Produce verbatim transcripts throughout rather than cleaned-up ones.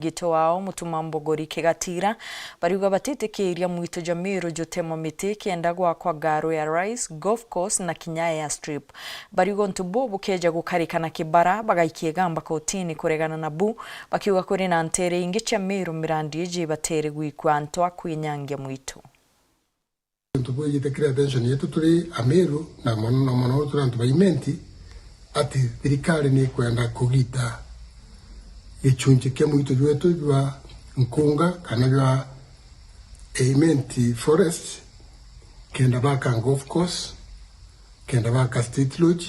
Gito wao Mutuma Mbogori Kigatira, bariuga batitikiria mwito jwa Miru jutemwa miti kenda gwakwa ngaro ya Rais, golf course na kinya airstrip. Bariuga untu buu bukeja gukarika na kibara, bagaikia igamba kotini kuregana nabu, bakiuga kuri na ntere ingi cia Miru mirandi iji ibatere gwikua antu a kwinyangia mwito. Untu bwijite kiri attention yetu turi Ameru na mono, na mono turi antu ba Imenti, ati thirikari ni ikwenda kugita gichunchi kia mwito jwetu jwa nkunga kana jwa Imenti Forest, kenda baka golf course, kenda baka State Lodge,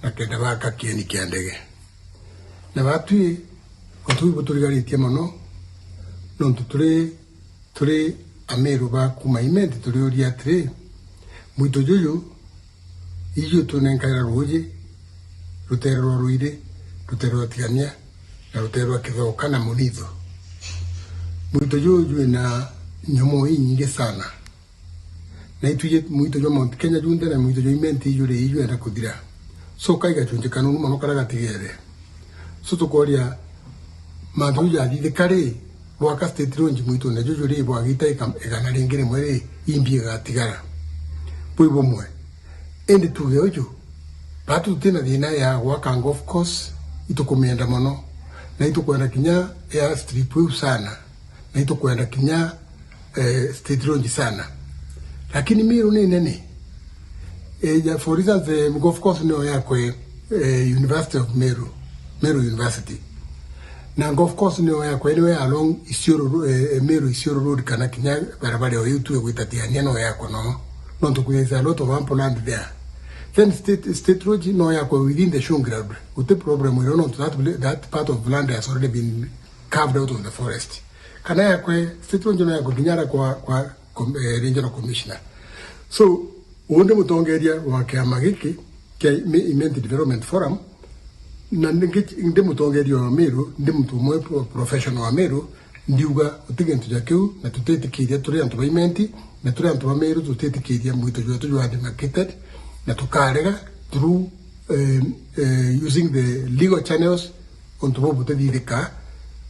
na kenda baka kieni kia ndege. Na batwi, utui buturigaritie mono, nontu turi, turi Ameru ba kuma Imenti, turiuria atiri, mwito juju, iju tunenkaira ruuji, rutere rwa Ruiri, rutere rwa Tigania, na rutere rwa Kithoka na Munitho. Mwito juju jwina nyomo inyingi sana. Na itwiji mwito jwa Mount Kenya junthe na mwito jwa Imenti juri ijwenda kuthira. So, kai gachunji kanunu mono karia gatigere. So, tukoria mantu jathithika ri, bwaka State Lodge mwitune juju ri, bwagita ika-, igana ringi rimwe ri, imbi igatigara? Bwi bumwe. Indi tuge uju, batu tutina thina ya gwaka golf course, itukumienda mono. Na itukwenda kinya airstrip iu sana. Na itukwenda kinya eh, State Lodge sana. Lakini Meru ni nene. Eh, ja, for instance, eh, golf course niyo yakwe, eh, University of Meru, Meru University. Na golf course niyo yakwe, anywhere along Isiolo Ro-, eh, eh, Meru Isiolo Road kana kinya barabara o iu tu igwita Tigania no yakwe no. Nontu there is a lot of ample land there. Then State, State Lodge no yakwe within the showground. Guti problem iro nontu that, that part of land has already been carved out of the forest. Kana yakwe, State Lodge no yakwe kinya ara kwa, kwa com-, eh, Regional Commissioner. So, uu ndi mutongeria wa kiama giki kia Ime-, Imenti Development Forum, na ndi, ndi mutongeria wa Meru, ndi muntu umwe pro-, professional wa Meru, ndiuga guti gintu ja kiu, na tutitikiria turi antu ba Imenti, na turi antu ba Meru tutitikiria mwito jwetu jwa demarcated, na tukarega through, eh, eh, using the legal channels, untu buu butithithika,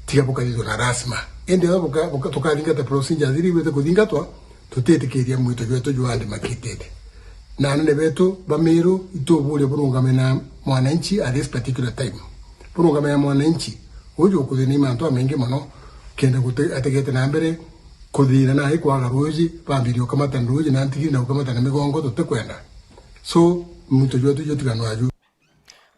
tiga bukathithwa na lazima. Indi ethirwa buka-, buka-, tukathingata procedures iria ibwite kuthingatwa, tutitikiria mwito jwetu jwa demarcated. Na anene betu ba Meru, ituburia burungame na mwananchi at this particular time. Burungame na mwananchi, uju ukuthina i mantu jamaingi mono, kenda guti-, ategete na mbere kuthina na ikwaga ruuji, bambirie ukamata ruuji na ntigiri na ukamata na migongo, tutikwenda. So, mwito jwetu jutiganwa ju.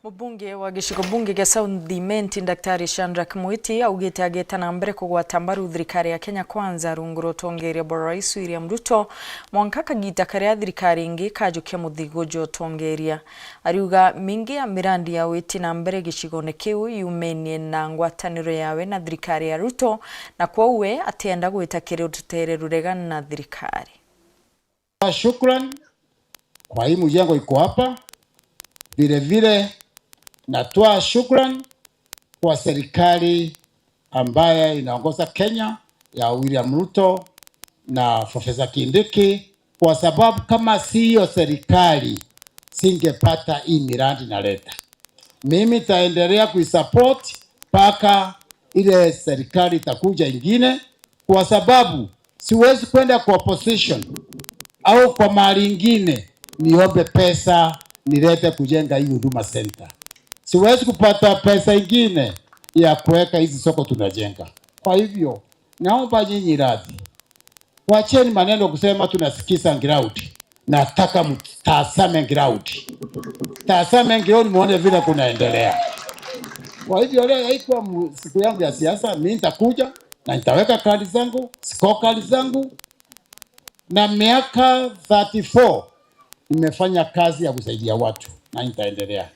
Mubunge wa gicigo bunge gia South Imenti, Daktari Shadrack Mwiti, augite ageta na mbere kugwata mbaru thirikari ya Kenya Kwanza rungu rwa utongeria bwa Rais William Ruto, mwanka kagita karia thirikari ingi kajukia muthigu jwa utongeria. Ariuga mingi ya mirandi ya witi na mbere gicigone kiu yumenie na ngwataniro yawe na thirikari ya Ruto, na kwou we atienda gwita kiri rutere ruregana na thirikari. Shukran kwa hii mjengo iko hapa. Vile vile natoa shukran kwa serikali ambaye inaongoza Kenya ya William Ruto na Professor Kindiki, kwa sababu kama si hiyo serikali, singepata hii miradi naleta. Mimi taendelea kuisupport mpaka ile serikali itakuja ingine, kwa sababu siwezi kwenda kwa opposition au kwa mahali ingine niombe pesa nilete kujenga hii Huduma Center. Siwezi kupata pesa ingine ya kuweka hizi soko tunajenga. Kwa hivyo, naomba nyinyi radhi. Wacheni maneno kusema tunasikiza ground. Nataka mtazame ground. Tazame ground muone vile kunaendelea. Kwa hivyo leo haikuwa mu-, siku yangu ya siasa, mimi nitakuja na nitaweka kadi zangu, scorecard zangu, na miaka thirty-four nimefanya kazi ya kusaidia watu na nitaendelea.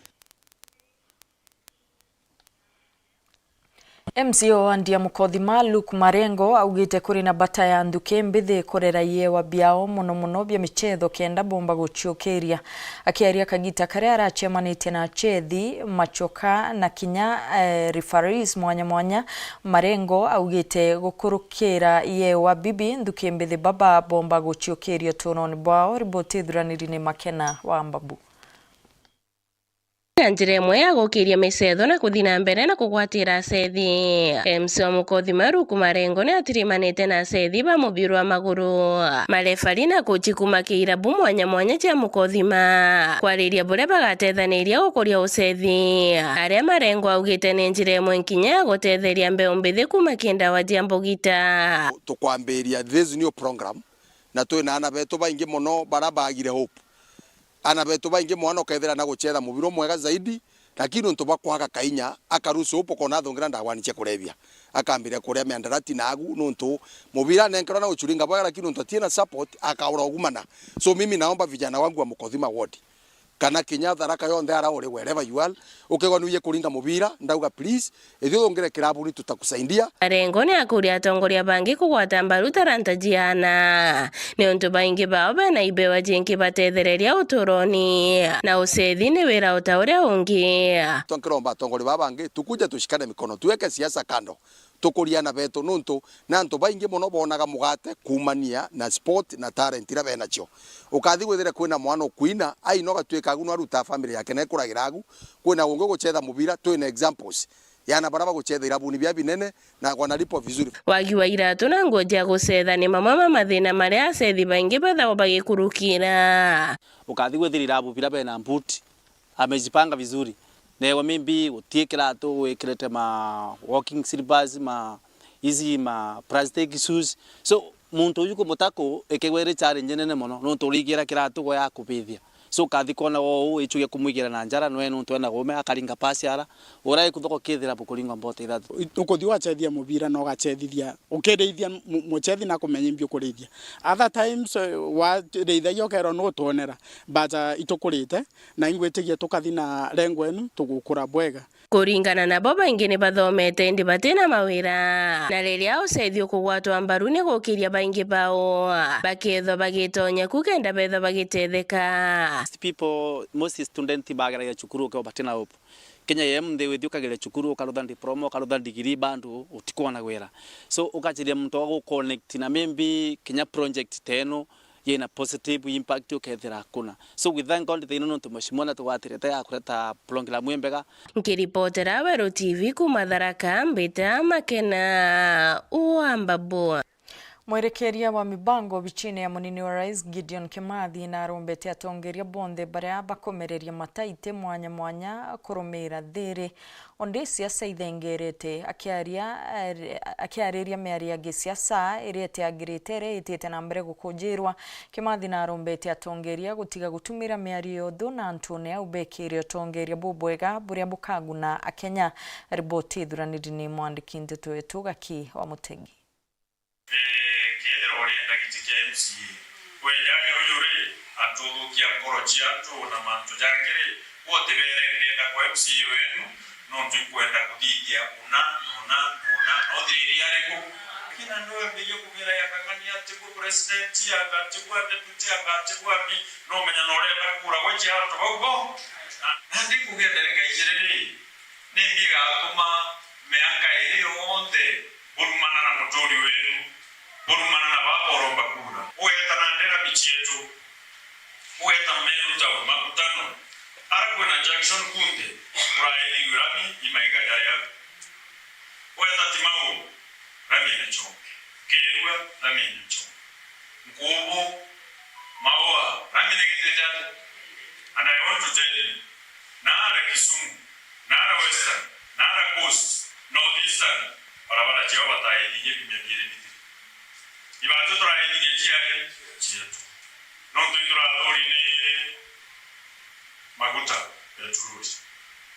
M C A wa Ndia Mukothima, Luke Marengo, augite kuri na bata ya nthuki mbithi kurera iewa biao, mono mono bia michetho, kenda bomba guciukiria. Akiaria kagita karia aracemanitie na achethi, machoka na kinya, eh, referees mwanya mwanya, Marengo augite gukurukira iewa bibi, nthuki mbithi baba bomba guciukiria uturone bwao. Riboti ithuraniri ni Makena wa Mbabu. Na njira imwe ya gukiria micetho na kuthi na mbere na kugwatira acethi. M C wa Mukothima Ruku Marengo ni atirimanite na acethi ba mubira wa maguru, marefari na kochi kuma kiirabu mwanya mwanya cia Mukothima kwariria buria bagatethaniria gukuria ucethi, aria Marengo augite ni njira imwe nkinya ya gutetheria mbeu mbithi kuma ki ndawa cia mbugita. Tukwambiria this new program, na twina ana betu baingi mono bara baagire hope. Ana betu baingi mwana ukethira na gucetha mubira mwega zaidi, lakini nontu bwa kwaga kainya, akarusu upo kona athungira ndagwani cia kurebia. Akambiria kuria miandarati na agu, nontu mubira anenkerwa na gucuringa bwega, lakini nontu atina support, akaura ugumana. So mimi naomba vijana wangu wa Mukothima ward, kana kinya Tharaka yonthe ara uri, wherever you are, ukigwa nuye kuringa mubira, ndauga please, Ithui thungire kirabuni, tutakusaidia. Marengo ni akuria atongoria bangi kugwata mbaru taranta jiana, niuntu baingi bao bena ibewa jingi batethereria uturoni, na ucethi ni wira uta uria ungi. Twankiromba atongoria baa bangi, tukuja tushikane mikono, tuweke siasa kando, tukurie ana betu, nuntu na antu baingi mono bonaga mugate kuumania na sport na talent iria benacio. Ukathi gwithire kwina mwana ukuina, aina ugatuika agu no arutaa family yake na ikuragira agu, kwina ungi gucetha mubira, twina examples ya ana baria bagucetha irabuni bia binene na wanalipwa vizuri. Wagi wa iratu na nguo cia gucetha ni mamwe ma mathina maria acethi baingi bethagwa bagikurukira. Ukathi gwithira irabu biria bena mbuti, amejipanga vizuri. Newe maybe gutie kiratu wikirite ma walking slippers, ma hizi ma plastic shoes. So, muntu uyu kumutaku ikigwa iri challenge nene mono, nontu urigira kiratu gwe akubithia. So, ukathi kwona wou ichugia kumwigira na njara, nwe nontu ena gume, akaringa pasi ara, uria ikuthoko kithira bukuringwa mbote ithatu. Ukuthi wachethia mubira na ugachethithia, ukirithia mu-, muchethi na kumenya imbi ukurithia. Other times, eh, warithagia ukerwa nutonera, but, ah, itukurite, na ingwitigia tukathi na rengo enu, tugukura bwega. Kuringana nabo, baingi ni bathomete indi batina mawira, na riria ucethi ukugwatwa mbaru ni gukiria baingi bao bakethwa bagitonya ku kenda bethwa bagitetheka. Most people, most student bageragia cukuru ukeo batina hope. Kenya ya M D withi ukageria cukuru, ukarutha diploma, ukarutha degree, bado utikwona wira. So, ukachiria muntu wa guconnect na maybe kinya project teno, yina positive impact ukethira hakuna. So we thank God thaino nontu mheshimiwa natugwatirite ya kureta program imbega. Nkiripotera Weru T V kuma Tharaka, mbita Makena wa Mbabu. Mwerekeria wa mibango obichine ya munini wa rais Gideon Kimathi narombete atongeria bonthe baria bakomereria mataiti mwanya mwanya kurumira thiri. Ondi siasa ithengerete. Akiaria, akiariria miario ya gisiasa iria itiagirite iria itite na mbere gukujirwa, Kimathi narombete atongeria gutiga gutumira miario ya uthu na antune au bekire utongeria bubwega buria bukaguna Akenya. Riboti ithuraniri ni mwandiki nteto wetu Gaki wa Mutegi. Ee, kethira urienda giti kia M C A, we jaja uyu ri, atuthukia nkoro cia antu na mantu jangi ri, we utibeere ndienda kwa M C A wenu, nontu inkwenda kuthithia una, na una, na una, na uthiriria ariku? Lakini andu wambirie kubira ya Kang'ani atigwe president, anga atigwe deputy, anga atigwe ambi, no menya na urenda kura gwe cia antu bau bo. Na, na ndi kugendere ngai jiri ri, nimbi igatuma miaka iri yonthe burumana na muturi wenu, burumana na baba uromba kura. Ugeta nandi rami cietu, ugeta Meru Town, Makutano, ara kwina junction kunthe, uraithirue rami imaiga jaria. Ugeta Timau, rami ina chonke. Kirua, rami ina chonke. Nkubu, Maua, rami ni gitite atia? And I want to tell you, naara Kisumu, naara Western, naara Coast, North Eastern, barabara ciao bataithirie kiumia kiiri mithiru. Ibatu turaithirie ciari? Cietu. Nontu iturathuri ni maguta, petrol.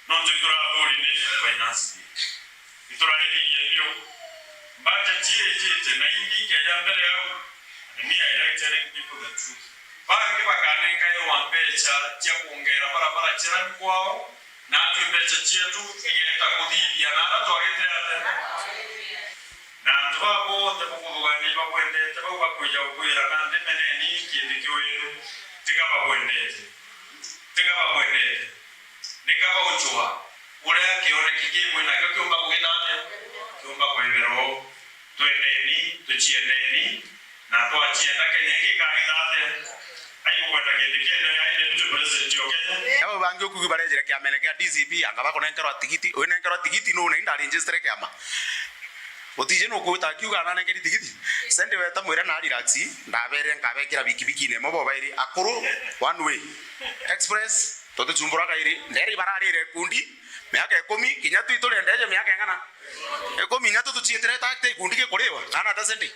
Nontu iturathuri ni finance bill. Ituraithirie biu. Budget ii ijite na ingi ikeja mbere au. And me, I like telling people the truth. Bangi bakanenkairwa mbeca cia kwongera barabara cia rami kwao, na atwi mbeca cietu igeeta kuthithia na ara twagitire atia. Na antu baa bonthe bukuthugania ibabwendete, bau bakwija gukwira, nandi meneni kindi kiu wenu, tiga babwendete. Tiga babwendete. Nika bauchwa uria kioneki kimwe nakio kiumba kugita atia? Kiumba kwithira uu. Twendeni, tuchiendeni, Na twacienda Kenya ingi ikagitha atia? Ai ukwenda kindi kienderea indi nitwi president o Kenya? Aba bangi ukugi barejire kiamene kia D C P, anga bakunenkerwa tigiti, winenkerwa tigiti nuu na inda register kiama. Utiji nukwita akiuga ananengeri tigiti. Sendi weta mwire na relax, ndaberire nkabekira bikibikine imwe bobairi akuru one way. Express, tutuchumbura kairi, nderi bararire kundi, miaka ikumi, kinya twi turendeje miaka ing'ana? Ikumi inya tu tucietire ta ikundi gikuriwa, kana ta sendi?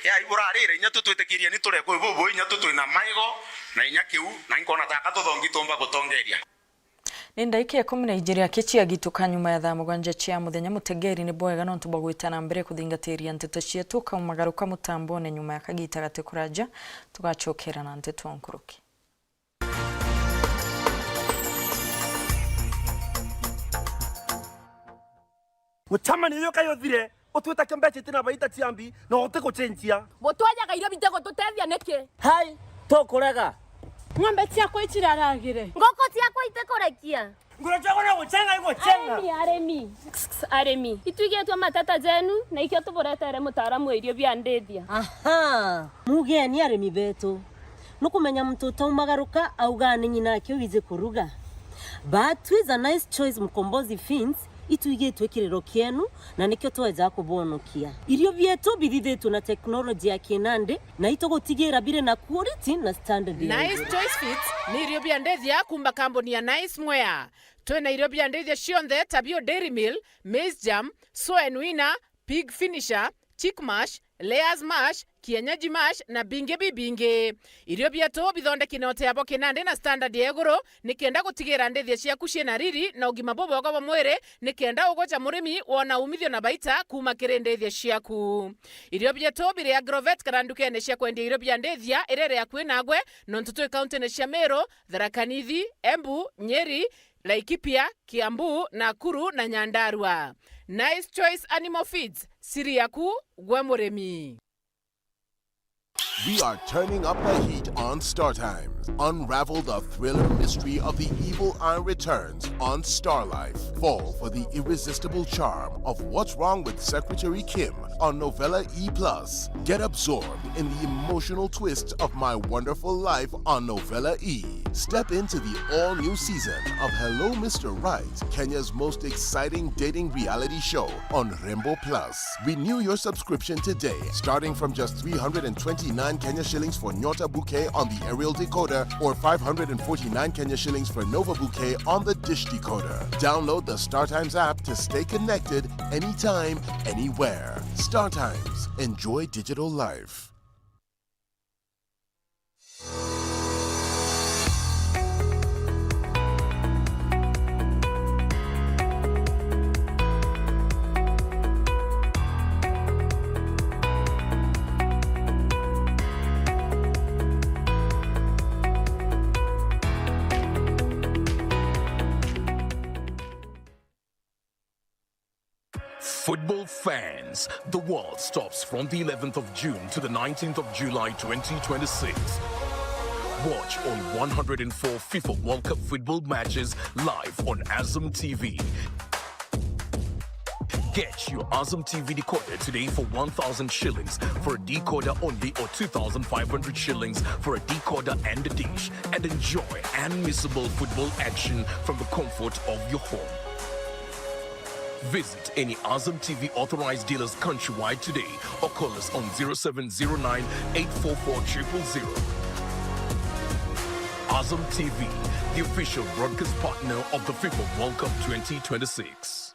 Ya, iburarire, inya tu twitikirie ni turekwe bubu, inya tu twina maigo, na inya kiu, na inkona taka tuthongi tumba gutongeria. Ni ndaika ikumi na ijiri aki ciagituka nyuma ya thaa mugwanja cia muthenya. Mutegeri ni bwega nontu bwa gwita na mbere kuthingatiria nteto cietu. Kaumagaruka mutambone nyuma ya kagita gati kuraja, tugacokera na nteto nkuruki. Gucamania uyu kayo thire, utwita kia mbeca itina baita ciambi, na uti gucenjia. Gutwajaga irio bitigututethia niki? Hai, tukurega. Ng'ombe ciakwa iciraragire. Ngoko ciakwa itikurekia. Ngura ciakwa na gucenga igucenga. Arimi, arimi. Arimi. Itwigitwe mateta jenu, na ikio tuburetere mutaaramu wa irio bia ndithia. Aha, mugeni arimi betu. Nukumenya muntu utaumagaruka augaa ni ng'ina aki wiji kuruga. But twi za Nice Choice Mkombozi Feeds, itwigitwe kiriro kienu, na nikio tweja kubwonokia. Irio bietu bithithitwe na teknoloji ya kinandi, na itugutigira biri na quality na standard ya iguru. Nice Choice Feeds ni irio bia ndithia kuuma kambuni ya Nice Mwea. Twina irio bia ndithia cionthe ta bio Dairy Meal, Maize Germ, Soen Winner, Pig Finisher, Chick Mash, Layers Mash, Kienyeji Mash na bingi bibingi. Irio bietu bithondeki na uteabo kinandi na standard ya iguru, nikenda gutigira ndithia ciaku ciina riri na ugima bubwega bwa mwiri, nikenda ugoca murimi wona umithio na baita kuuma kiri ndithia ciaku. Irio bietu biri Agrovet kana ndukene cia kwendia irio bia ndithia iria iri akui nagwe, nontu twi kauntine cia Meru, Tharaka Nithi, Embu, Nyeri, Laikipia, Kiambu, Nakuru na Nyandarua. Nice Choice Animal Feeds, siri yaku gwe murimi. We are turning up the heat on Star Times. Unravel the thriller mystery of the evil eye returns on Star Life. Fall for the irresistible charm of What's Wrong with Secretary Kim on Novella E plus. Get absorbed in the emotional twist of My Wonderful Life on Novella E. Step into the all-new season of Hello Mister Right, Kenya's most exciting dating reality show on Rembo Plus. Renew your subscription today, starting from just three hundred and twenty-nine Kenya shillings for Nyota Bouquet on the aerial decoder or five hundred and forty-nine Kenya shillings for Nova Bouquet on the dish decoder. Download the StarTimes app to stay connected anytime, anywhere. StarTimes. Enjoy digital life. Football fans, the world stops from the eleventh of June to the nineteenth of July twenty twenty-six. Watch all one hundred and four FIFA World Cup football matches live on Azam T V. Get your Azam T V decoder today for one thousand shillings for a decoder only or two thousand five hundred shillings for a decoder and a dish, and enjoy unmissable football action from the comfort of your home. Visit any Azam T V authorized dealers countrywide today or call us on zero seven zero nine, eight four four, triple zero. Azam T V, the official broadcast partner of the FIFA World Cup twenty twenty-six.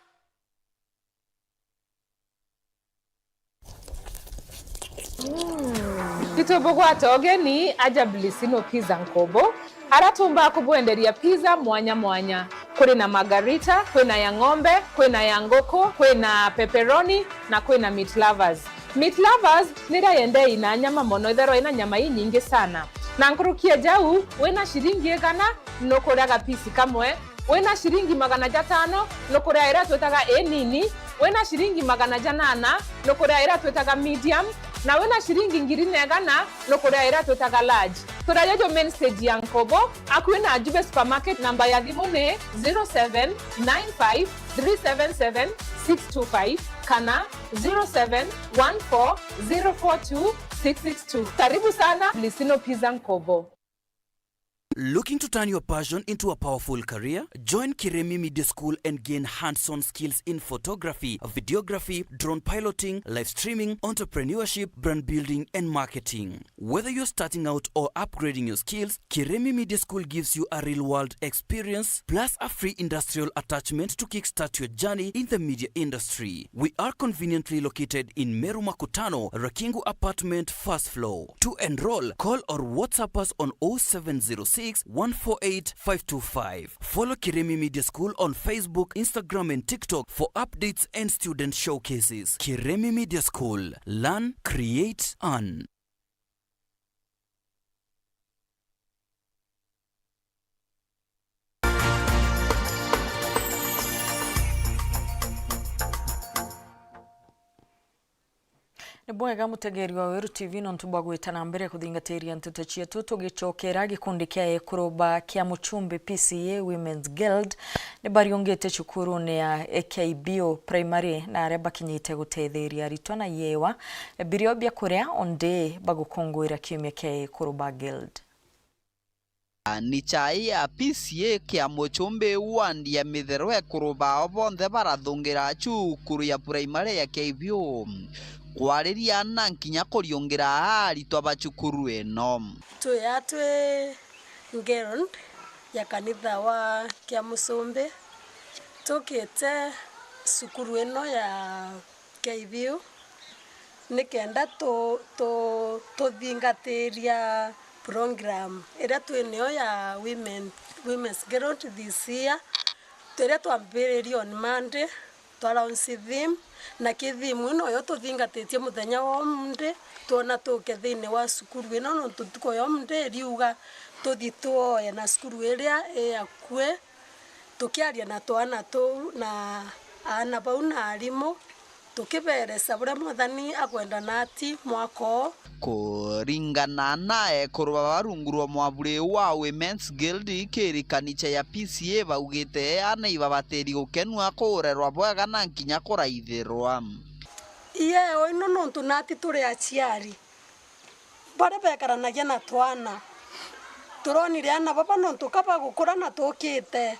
Itubugwata ugeni aja Bilisino Pizza Nkobo, aria tumbaa kubwenderia pizza mwanya mwanya. Kuri na margarita, kwina ya ng'ombe, kwina ya nguku, kwina pepperoni, na kwina meat lovers. Meat lovers niria yendei na nyama mono, itherwa ina nyama inyingi sana. Na nkuruki ya jau, wina ciringi igana, nukuria gapisi kamwe, wina ciringi magana jatano, nukuria iria twitaga inini, wina ciringi magana janana, nukuria iria twitaga medium, na wina ciringi ngiri na igana, nukuria iria twitaga large. Turaja jo main stage ya Nkobo, akui na Jube Supermarket, namba ya thimu ni zero seven nine five three seven seven six two five, kana zero seven one four zero four two six six two. Karibu sana Lisino Pizza Nkobo. Looking to turn your passion into a powerful career? Join Kiremi Media School and gain hands-on skills in photography, videography, drone piloting, live streaming, entrepreneurship, brand building, and marketing. Whether you're starting out or upgrading your skills, Kiremi Media School gives you a real-world experience plus a free industrial attachment to kickstart your journey in the media industry. We are conveniently located in Meru Makutano, Rakingu Apartment, first floor. To enroll, call or WhatsApp us on oh seven zero six, one four eight, five two five. Follow Kiremi Media School on Facebook, Instagram, and TikTok for updates and student showcases. Kiremi Media School. Learn, create, earn. Ni bwega mutegeri wa Weru T V nontu bwa gwita na mbere kuthingatiria nteto cietu, tugicokera gikundi kia ekuru ba kia Muchumbi P C A Women's Guild ni bariungite cukurune ya K B U Primary na aria bakinyite gutetheria aritwa na yewa birio bia kuria ondi bagukunguira kiumia kia ekuru ba Guild. Ni chai ya P C A kia Muchumbi wandi ya Mithero, ekuru bao bonthe barathungira cukuru ya primary ya K B U kwariria na nkinya kuriungira aritwa ba cukuru ino. Twi a twi Ngeron ya kanitha wa kia Muchumbi, tukite cukuru ino ya K B U, nikenda tu-, tu-, tuthingatiria program iria twi nio ya Women, Women's Guild this year. Twiria twambiririe on Monday, twa launch theme, na ki theme ino yo tuthingatitie muthenya wa umunthi, twona tuke thiini wa cukuru ino, nontu ntuku ya umunthi iriuga tuthi tuoye na cukuru iria i akui, tukiaria na twana tuu na aana bau na arimu, tukibeeresa buria Mwathani akwenda nati mwaka uu. Kuringana na ekuru baba rungu rwa mwaburi wa Women's Guild, kiri kanicha ya P C A baugite aana ibabatiri gukenua, kurerwa bwega na nkinya kuraithirwa. Ieo ino nontu nati turi aciari, baria bekaranagia na twana. Turonire aana baba nontu ka bagukura na tukite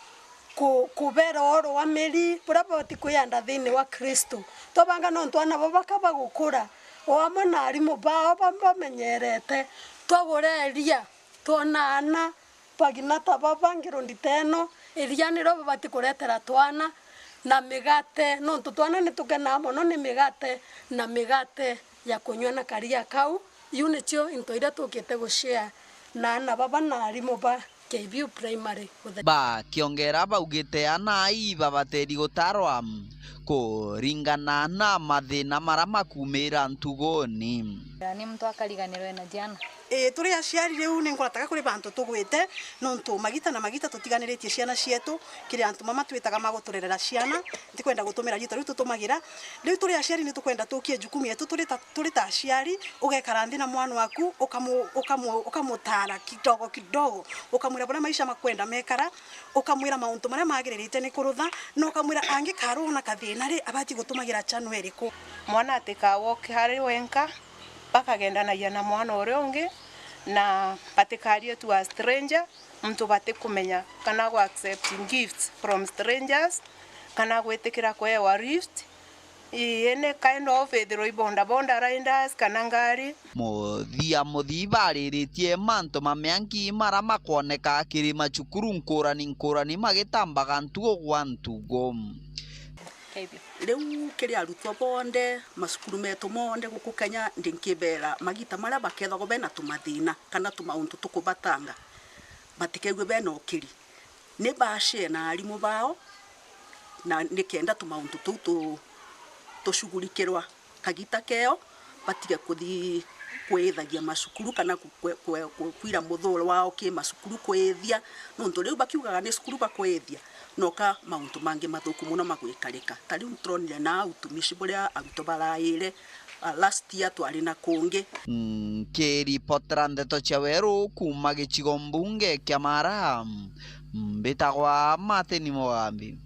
ku-, kubera oro wa miri buria babati kwiyanda thiini wa Kristo. Twabanga nontu aana baba ka bagukura, o amwe na arimu bao ba-, bamenyerete, twagura iria, twona aana bagina ta baba ngirundi ta ino, iria nirio babati kuretera twana, na migate, nontu twana ni tukenaa mono ni migate, na migate ya kunyua na karia kau. Iu nicio into iria tukite gushare na aana baba na arimu ba K B U Primary. Bakiongera baugite aana ai babateri gutarwa kuringana na mathina maria makumira ntuguni. Ni muntu akariganirwe na ciana. Ii, turi aciari riu ni nkurataga kuri bantu tugwite, nontu magita na magita tutiganiritie ciana cietu kiri antu mama twitaga ma guturerera ciana. Ntikwenda gutumira riitwa riu tutumagira. Riu turi aciari ni tukwenda tukie jukumu yetu turi ta, turi ta aciari, ugekara nthi na mwana waku, ukamu-, ukamu-, ukamutara kidogo kidogo, ukamwira buria maisha makwenda mekara, ukamwira mauntu maria magiririte ni kurutha, na ukamwira angikarwa na kathina ri, abati gutumagira channel iriku. Mwana atikawoke ari wenka, bakagendanagia na mwana uria ungi, na batikarie to a stranger, muntu batikumenya, kana gu accept gifts from strangers, kana gwitikira kuewa lift, ii, any kind of, ithirwa i boda boda riders kana ngari. Muthia muthii bariritie mantu ma mianki mara makwoneka kiri macukuru nkurani nkurani magitambaga ntugo gwa ntugo. Riu kiri arutwo bonthe, macukuru metu monthe guku Kenya, ndi nkibera magita maria bakethagwa bena tumathina kana tumauntu tukubatanga, batikaigue bena ukiri. Ni bashare na arimu bao, na nikenda tumauntu tuu tu-, tushughulikirwa kagita keo, batige kuthi kwithagia macukuru kana ku-, kwe-, kwe-, kwe-, kwira muthuro wao ki macukuru kwithia, nontu riu bakiugaga ni cukuru bakwithia, noka mauntu mangi mathuku mono magwikarika. Ta riu turonire na utumishi buria arutwo baraire, ah, last year twari na kungi. Nkiripotera ndeto cia Weru kuuma gicigo mbunge kia Mara, mbitagwa Martin Mugambi.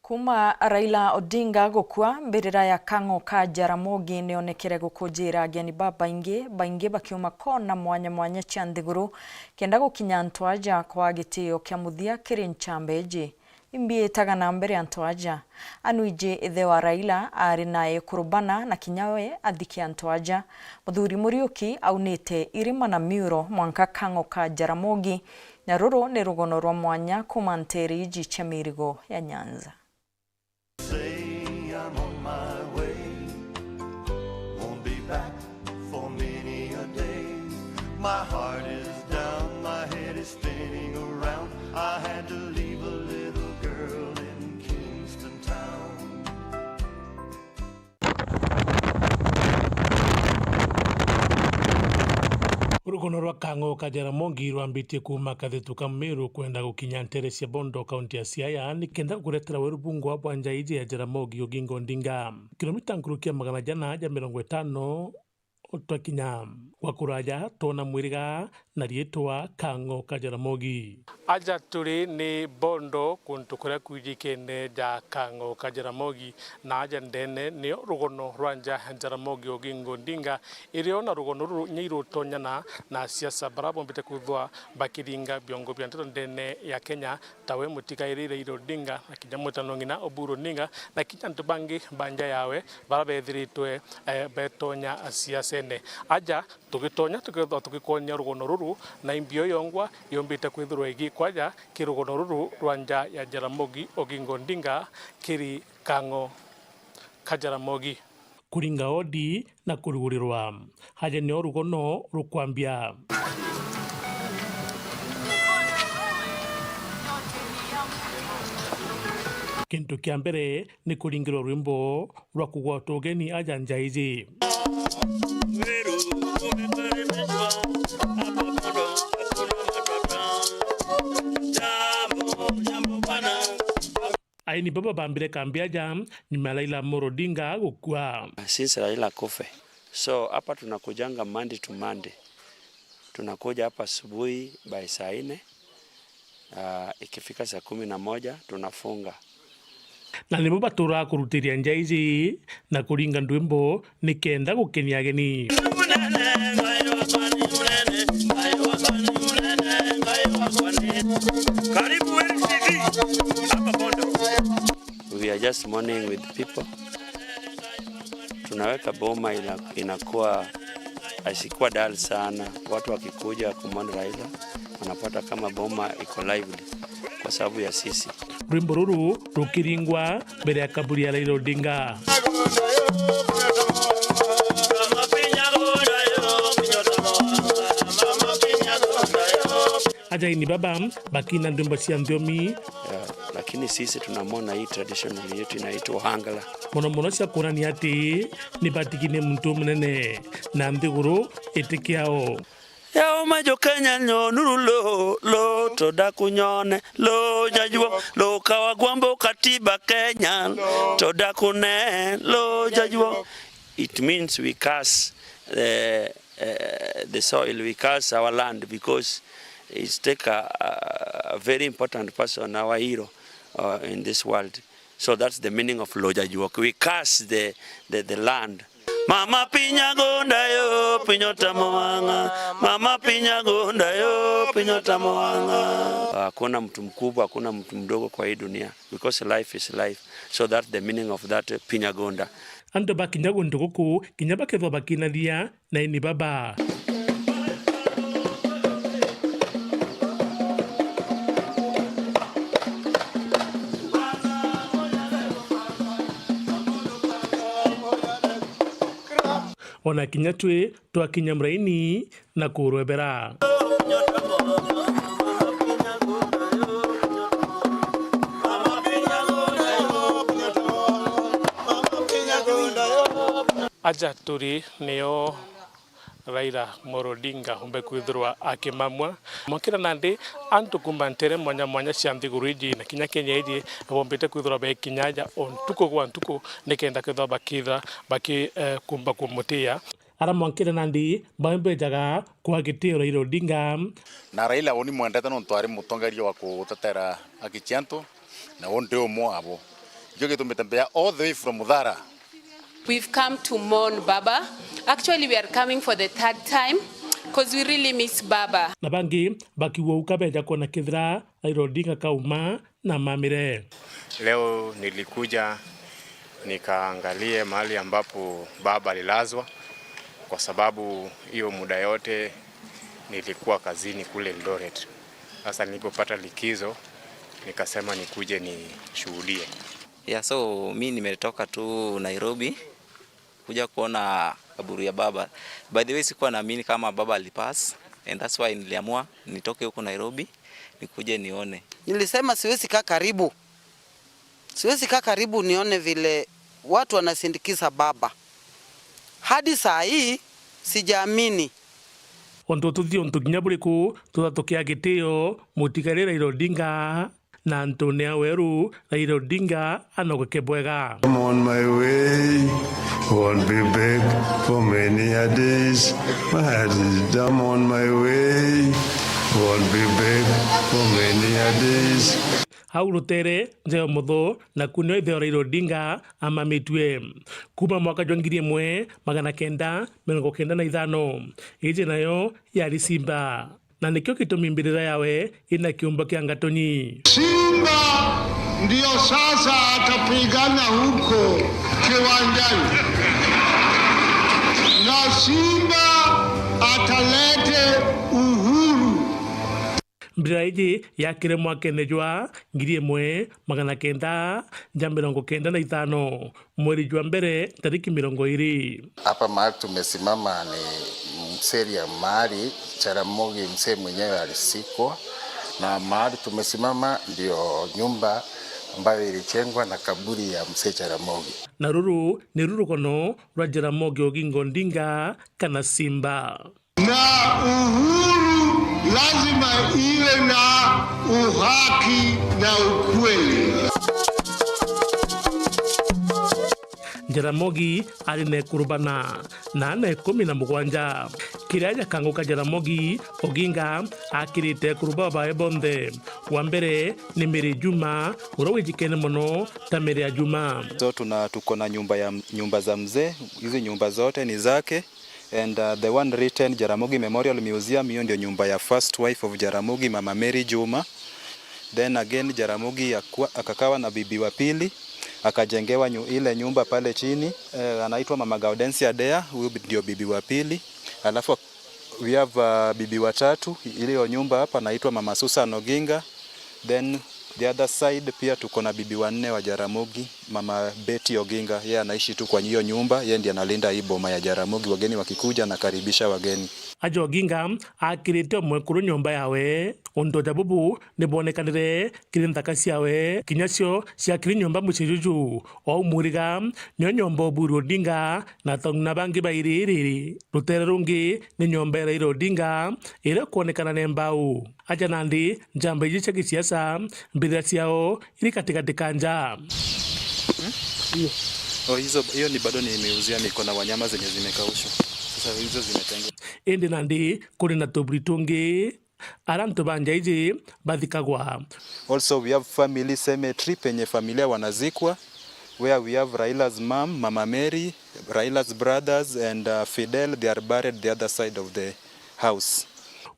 Kuuma Raila Odinga gukua, mbirira ya Kang'o ka Jaramogi nionekere gukujira ageni babaingi, baingi bakiuma kona mwanya mwanya cia nthiguru, kenda gukinya antu aja kwa gitio kia muthia kiri nchamba iji. Imbiitaga na mbere antu aja. Anu iji ithe wa Raila aari na ekuru bana, na kinya we athike antu aja. Muthuri Muriuki aunite irima na miuro mwanka Kang'o ka Jaramogi, na ruru ni rugono rwa mwanya kuuma nteere iji cia mirigo ya Nyanza. Say I'm on my way, won't be back for many a day. My heart is down, my head is spinning around. I had to leave a little girl in Kingston town. Rugono rwa Kang'o ka Jaramogi rwambitie kuuma Kathetu ka Meru kwenda gukinya nteere cia Bondo, kaunti ya Siaya, nikenda gukuretera weru bungwa bwa nja iji ya Jaramogi Oginga Odinga. Kilomita nkuruki ya magana jana ja mirongo itano twakinya. Gwa kuraja, twona mwiriga na riitwa Kang'o ka Jaramogi. Aja turi ni Bondo, kuntu kuria kwijikene ja Kang'o ka Jaramogi, na aja ndene nio rugono rwa nja Jaramogi Oginga Odinga, irio na rugono ruru inya irutonyana na siasa bara bombite kwithwa bakiringa biongo bia nteto ndene ya Kenya, tawe mutigairi Raila Odinga, na kinya mwitano ng'ina Oburu Odinga, na kinya antu bangi ba nja yawe bara bethiritwe, eh, betonya siasene. Aja tugitonya tukethwa tugikwonia rugono ruru, na imbio yongwa yumbite kwithirwa igikwaja ki rugono ruru rwa nja ya Jaramogi Oginga Odinga kiri Kang'o ka Jaramogi. Kuringa odi na kurugurirwa. Aja nio rugono rukwambia. Kintu kia mbere ni kuringirwa rwimbo rwa kugwata ugeni aja nja iji. Aini baba bambire kambi aja nyuma ya Raila Amolo Odinga gukua. Since Raila kufe, so hapa tunakujanga Monday to Monday. Tunakuja hapa asubuhi by saa nne. Ah, ikifika saa kumi na moja tunafunga. Na nibo baturaga kurutiria nja iji na kuringa ndwimbo nikenda gukenia ageni. Karibu N T V hapa Bondo. We are just mourning with people. Tunaweka boma ina-, inakuwa, haisikuwa dull sana. Watu wakikuja kumwona Raila, wanapata kama boma iko lively kwa sababu ya sisi. Rwimbo ruru rukiringwa mbere ya kaburi ya Raila Odinga. Ajaini baba bakina ndwimbo cia nthiomi. Yeah, lakini sisi tunamwona hii traditional yetu inaitwa Ohangla. Mono mono cia kuonania ati ni batigi ni muntu munene na nthiguru iti kiao. Yao majo Kenya nyo nuru lo, lo, toda kunyone, lo, jajua, lo, kawa gwambo katiba Kenya, toda kune, lo, jajua. It means we curse the, uh, the soil, we curse our land because it's take a, a very important person, our hero, uh, in this world. So that's the meaning of Loja Juok. We curse the, the, the land. Mama pinya gonda yo, pinyo tamoanga. Mama pinya gonda yo, pinyo tamoanga. Hakuna mtu mkubwa, hakuna mtu mdogo kwa hii dunia, because life is life. So that's the meaning of that pinya gonda. Antu bakinya guntu guku, kinya bakethwa bakinathia, na ini baba. Ona kinya twi twakinya muraini na kurwebera. Aja turi niyo Raila Amolo Odinga umbe kwithirwa akimamua. Mwankira nandi, antu kuuma ntere mwanya mwanya cia nthiguru iji na kinya Kenya iji bombite kwithirwa bekinya aja o ntuku gwa ntuku nikenda kwithirwa bakithira baki, eh, kumba kumutia. Ara mwankire nandi bamwe bejaga kwa gitio Raila Odinga. Na Raila uni mwendete nontu ari mutongeria wa kutetera haki cia antu, na uu ndi umwe wabo. Ndio kitumite mbea all the way from Muthara. We've come to mourn Baba. Actually, we are coming for the third time 'cause we really miss Baba. Na bangi bakiuga uka beja kuona kethira Raila Odinga kauma na mamire. Leo nilikuja nikaangalie mahali ambapo baba alilazwa, kwa sababu hiyo muda yote nilikuwa kazini kule Eldoret. Sasa nilipopata likizo, nikasema nikuje nishuhudie. Yeah, so mi nimetoka tu Nairobi kuja kuona kaburi ya baba. By the way, sikuwa naamini kama baba alipass, and that's why niliamua nitoke huko Nairobi nikuje nione. Nilisema siwezi kaa karibu, siwezi kaa karibu nione vile watu wanasindikiza baba. Hadi saa hii sijaamini. Ontu tuthii untu kinya buriku, tutha tukia gitio mutigari Raila Odinga. Na antune a weru, Raila Odinga anogeke bwega. I'm on my way, won't be back for many a days. My heart is, I'm on my way, won't be back for many a days. Au rutere, nja ya umotho, naku nio itheo Raila Odinga amamitue. Kuma mwaka jwa ngiri imwe magana kenda mirongo kenda na ithano, iji nayo yari Simba. Na nikio gitumi mbirira yawe ina kiumbo kia ngatonyi. Simba ndio sasa atapigana huko kiwanjani. Na Simba atalete uhuru. Mbirira iji yakire mwakene jwa ngiri imwe magana kenda ja mirongo kenda na ithano. Mweri jwa mbere, tariki mirongo iri. Hapa mahali tumesimama ni mseria mahali Jaramogi mzee mwenyewe alisikwa, na mahali tumesimama ndio nyumba ambayo ilijengwa na kaburi ya mzee Jaramogi. Na ruru ni rurugono rwa Jaramogi Oginga Odinga kana Simba. Na uhuru lazima iwe na uhaki na ukweli. Jaramogi ari na ekuru bana na ana ikumi na mugwanja. Kiria jakanguka Jaramogi Oginga akirite ekuru babae bonthe. Wa mbere ni Mary Juma, uria wijikene mono ta Mary ya Juma. So tuna, tuko na nyumba ya, nyumba za mzee, hizi nyumba zote ni zake. And, uh, the one written Jaramogi Memorial Museum, hiyo ndio nyumba ya first wife of Jaramogi, Mama Mary Juma. Then again, Jaramogi akwa-, akakawa na bibi wa pili, akajengewa nyu-, ile nyumba pale chini. Eh, anaitwa Mama Gaudencia Dea, huyu bi-, ndio bibi wa pili. Alafu we have, uh, bibi wa tatu, ile nyumba hapa anaitwa Mama Susan Oginga. Then the other side pia tuko na bibi wanne wa Jaramogi, Mama Betty Oginga, yeye anaishi tu kwa hiyo nyumba, yeye ndiye analinda hii boma ya Jaramogi, wageni wakikuja anakaribisha wageni. Aja Oginga akirite o mwekuru nyomba yawe, untu ja bubu ni bwonekanire kiri nthaka ciawe, kinya cio ciakiri nyomba mucii juju. O au Muriga nio nyomba Oburu Odinga na atong'ina bangi bairi. Rutere rungi ni nyomba ya Raila Odinga iria ikwonekana ni mbau. Aja nandi, njamba iji cia gisiasa, mbithira ciao iri katikati ka nja. Hiyo. Oh, hizo, hiyo ni bado ni museum, iko na wanyama zenye zimekaushwa. Sasa hizo zimetengwa. Indi nandi, kuri na tuburi tungi, ara antu ba nja iji bathikagwa. Also, we have family cemetery, penye familia wanazikwa, where we have Raila's mom, Mama Mary, Raila's brothers and, uh, Fidel, they are buried the other side of the house.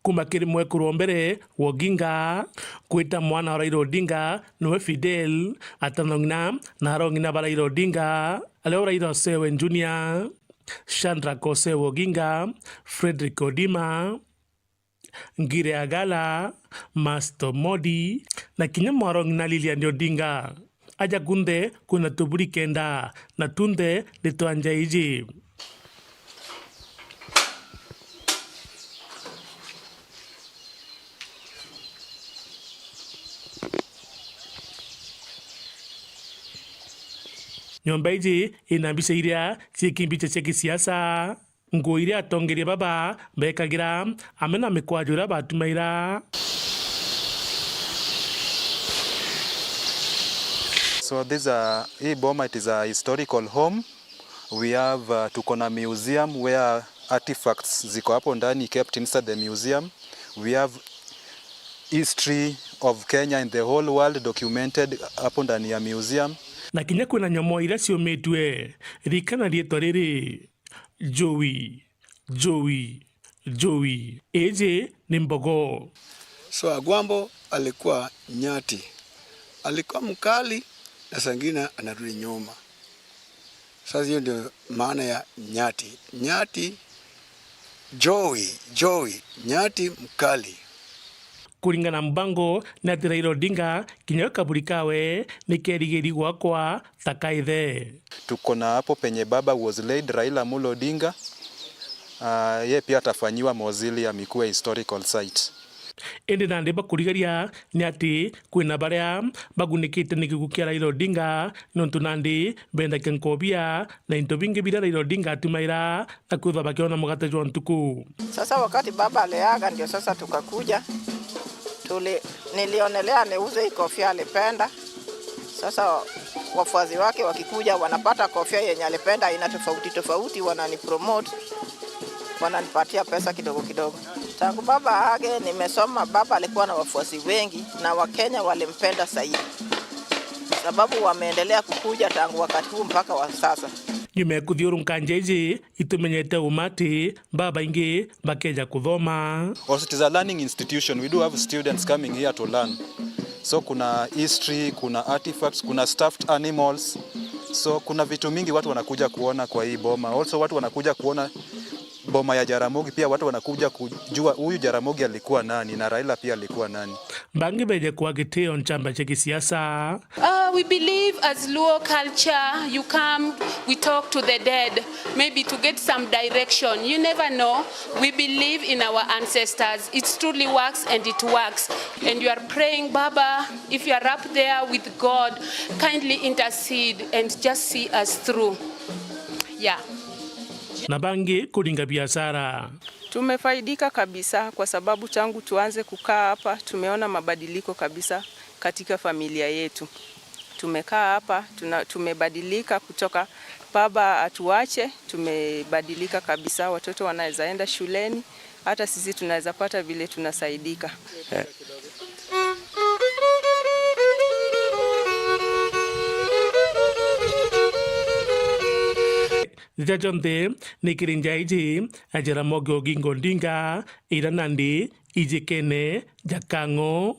Kuma kiri mwekuru wa mbere wa Oginga, kwita mwana wa Raila Odinga niwe Fidel, atong'ina na arong'ina ba Raila Odinga, ario Raila Osewe Junior, Shadrack Osewe Oginga, Frederick Odima, Ngire Agala, Master Modi, na kinya mwarong'ina Lilian Odinga. Aja kunthe kwina tuburi kenda, na tunthe ni twa nja iji. Nyomba iji ina mbica iria ciikimbicha cia gisiasa. Nguo iria atongeria baba beekagira, amwe na mikwaju iria baatumaira. So these are, hii boma, it is a historical home. We have, uh, tuko na museum where artifacts ziko hapo ndani, kept inside the museum. We have history of Kenya and the whole world documented hapo ndani ya museum. na kinya kwina nyomoo iria ciumitue. Ririkana riitwa riri, Njui, njui, njui. Iji ni mbogo. So Agwambo alikuwa nyati. Alikuwa mkali na saa ingine anarudi nyuma. Sasa hiyo ndio maana ya nyati. Nyati, njui, njui, nyati mkali. Kuringana na mbango, ni ati Raila Odinga, kinya we kaburi kawe, ni kerigiri gwakwa ta ka ithe. Tuko na hapo penye baba was laid, Raila Amolo Odinga. Ah, yeye pia atafanyiwa mausoleum ikuwe historical site. Indi nandi bakurigaria ni ati kwina baria bagunikite ni gikuu kia Raila Odinga, nontu nandi bendagia nkobia na into bingi biria Raila Odinga atumaira na kwithwa bakiona mugate jwa ntuku. Sasa wakati baba aliaga, ndio sasa tukakuja. Tuli-, nilionelea niuze hii kofia alipenda. Sasa wafuasi wake wakikuja, wanapata kofia yenye alipenda, aina tofauti tofauti, wananipromote, wananipatia pesa kidogo kidogo. Tangu baba aage, nimesoma. Baba alikuwa na wafuasi wengi na Wakenya walimpenda zaidi, sababu wameendelea kukuja tangu wakati huu mpaka wa sasa. Nyuma ya kuthiurunka nja iji, itumenyete uma ati babaingi bakeja kuthoma. Also, it is a learning institution. We do have students coming here to learn. So kuna history, kuna artifacts, kuna stuffed animals. So kuna vitu mingi watu wanakuja kuona kwa hii boma. Also, watu wanakuja kuona boma ya Jaramogi, pia watu wanakuja kujua huyu Jaramogi alikuwa nani na Raila pia alikuwa nani. Bangi beje kwa gitio nchamba cia gisiasa. Uh, we believe as Luo culture, you come, we talk to the dead, maybe to get some direction. You never know. We believe in our ancestors. It truly works and it works. And you are praying, Baba, if you are up there with God, kindly intercede and just see us through. Yeah. Na bangi kuringa biashara. Tumefaidika kabisa kwa sababu tangu tuanze kukaa hapa, tumeona mabadiliko kabisa katika familia yetu. Tumekaa hapa, tuna-, tumebadilika kutoka baba atuache, tumebadilika kabisa. Watoto wanaweza enda shuleni, hata sisi tunaweza pata vile tunasaidika. Eh. Jaja nthe, ni kiri nja iji, Jaramogi Oginga Odinga, ira nandi ijikene ja kang'o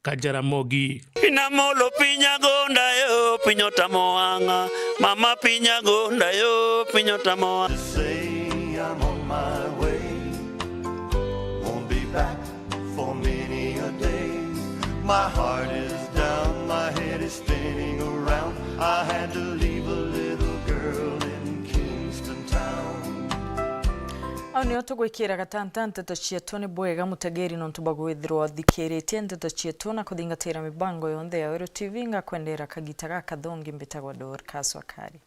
ka Jaramogi. Ina molo pinya gonda yo, pinyo tamoanga. Mama pinya gonda yo, pinyo tamoa. Say I'm on my way. Won't be back for many a day. My heart is down, my head is spinning around. I had to leave a little girl in Kingston town. Au nio tugwikira gatanta nteto cietu. Ni bwega mutegeri nontu bwa gwithirwa uthikiritie nteto cietu na kuthingatira mibango yonthe ya Weru T V. Ngakwendera kagita gakathongi. Mbitagwa Dorcas Wakari.